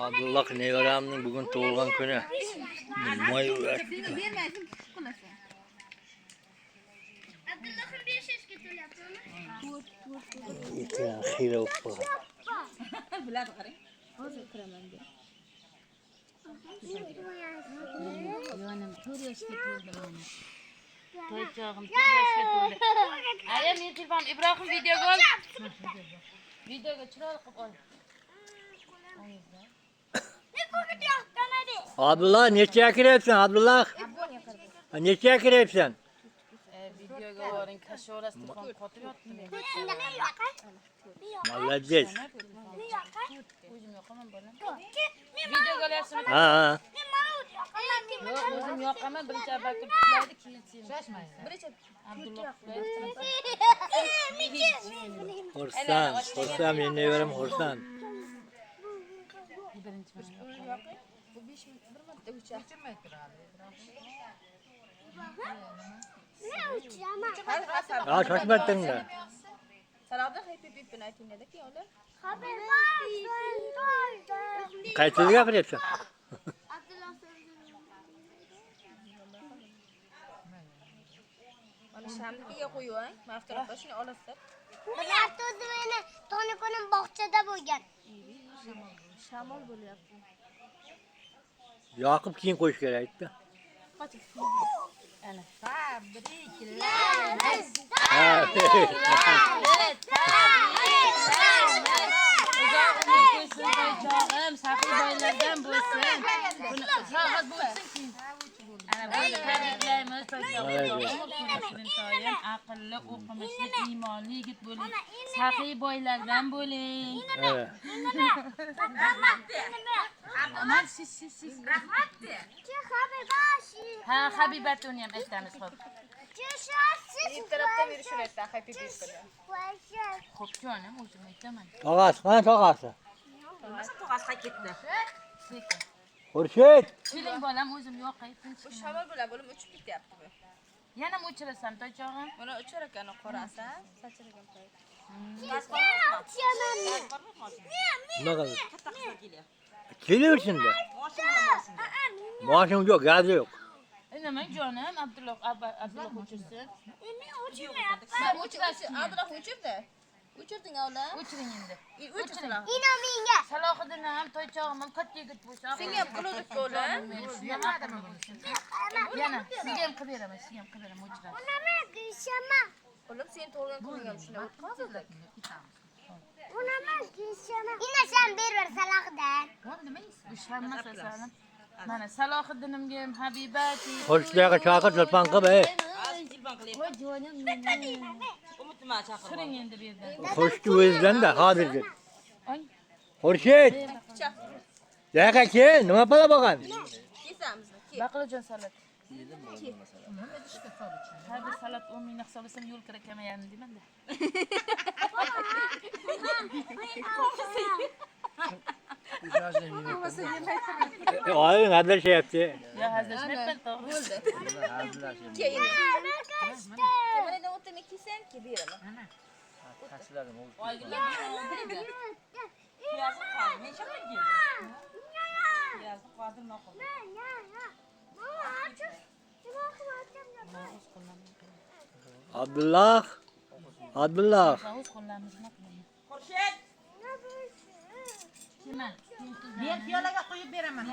Abdullah nevaramning bugun tug'ilgan kuni. Nima Bermaysin, qilasan. Abdullah'ın 5 yaşga to'lyapti. Ekran xira bo'lib qolgan. Biladi, qarang. Hozir kiraman deb. Jonim 4 yoshga to'ldi mana. Toychog'im 4 yoshga to'ldi. Aya, men telefon Ibrohim, videoga ol. Videoga chiroyli qilib ol. Abdullah, nechaga kiryapsan, Abdullah? Nechaga kiryapsan? Videoga oling, kashoras telefon qotib yotdi. Молодец. O'zim yoqaman, bolam. Videoga olyapsizmi? Ha. Yo'q, o'zim yoqaman. Birinchi Abakir puflaydi, keyin sen. Birinchi Abdulloh puflaydi. Xursand, xursand, men nevaram xursand. Birinchi mana yoqaman. Bu 5 minut bir marta o'char. Ha, shoshmadingmi? Salobda happy birthday ayting dedi ki, ular. Qaysi tilda gapiryapsan? Mana shamnikiga qo'ying. Maftuna opa shuni olasizlar. Bir hafta o'zi meni tug'ilgan kunim bog'chada bo'lgan. Shamol bo'lyapti. Yoqib keyin qo'yish kerak-da. Ana. Ha. Uzoq umr ko'rsin toychog'im, saxiy boylardan bo'lsin. Buni qog'oz bo'lsin keyin. Ana buni tabriklaymiz toychog'im. Uzoq umr ko'rsin toyim, aqlli, o'qimishli, iymonli yigit bo'ling. Saxiy boylardan bo'ling. Ha. Aman, siz siz siz. Ha, Habibatuni ham aytamiz, xo'p. Ertalabdan beri shuni aytdi, happy birthday. Xo'p, jonim, o'zim aytaman. Tog'asi, qani tog'asi? Sekin. Xurshid. Keling bolam, o'zim yoqay, tinch. Bu shamol bo'ladi, bo'lim uchib ketyapti bu. Yana o'chirasan toychog'im? Buni uchar ekan, qorasi, sachar ekan payt. Nima qildi? Kelaversin-da. Moshim yo'q, gazi yo'q. Nima jonim, Abdulloh Abdulloh o'chirsin. Ha, o'chirasiz. Abdulloh o'chirdi. O'chirding avla. O'chiring endi. O'chirsin. Ino menga. Salohiddin ham, toychog'im ham katta yigit bo'lsin. Senga ham qiluvdik o'g'lim. Yana sizga ham qilib beraman, sizga ham qilib beraman, o'chirasiz. O'g'lim, sen tug'ilgan kuning ham shunday o'tkazdik. Ino sen berver Salohiddin. Bu shammas asalim. Mana Salohiddinimga ham Habibati. Xurshidga chaqir, telefon qilib, ey. Voy jonim mening. Turing endi bu yerdan. Xurshid o'zidan-da hozirgi. Oy. Xurshid. Yaqa kel, nima pala bo'lgan? Kesamizmi? Ke. Baqlajon salat. Har bir salat 10 mingni hisoblasam yo'l kira kamayadi deyman-da. Oying hazillashyapti. Ya hazillashmayapman, to'g'ri. Ke endi. Mana o'tini kesang, ke beraman. Abdullah. Abdullah. O'z qo'llarimiz nima qilaman? Xurshid. Nima? Ber, piyolaga quyib beraman.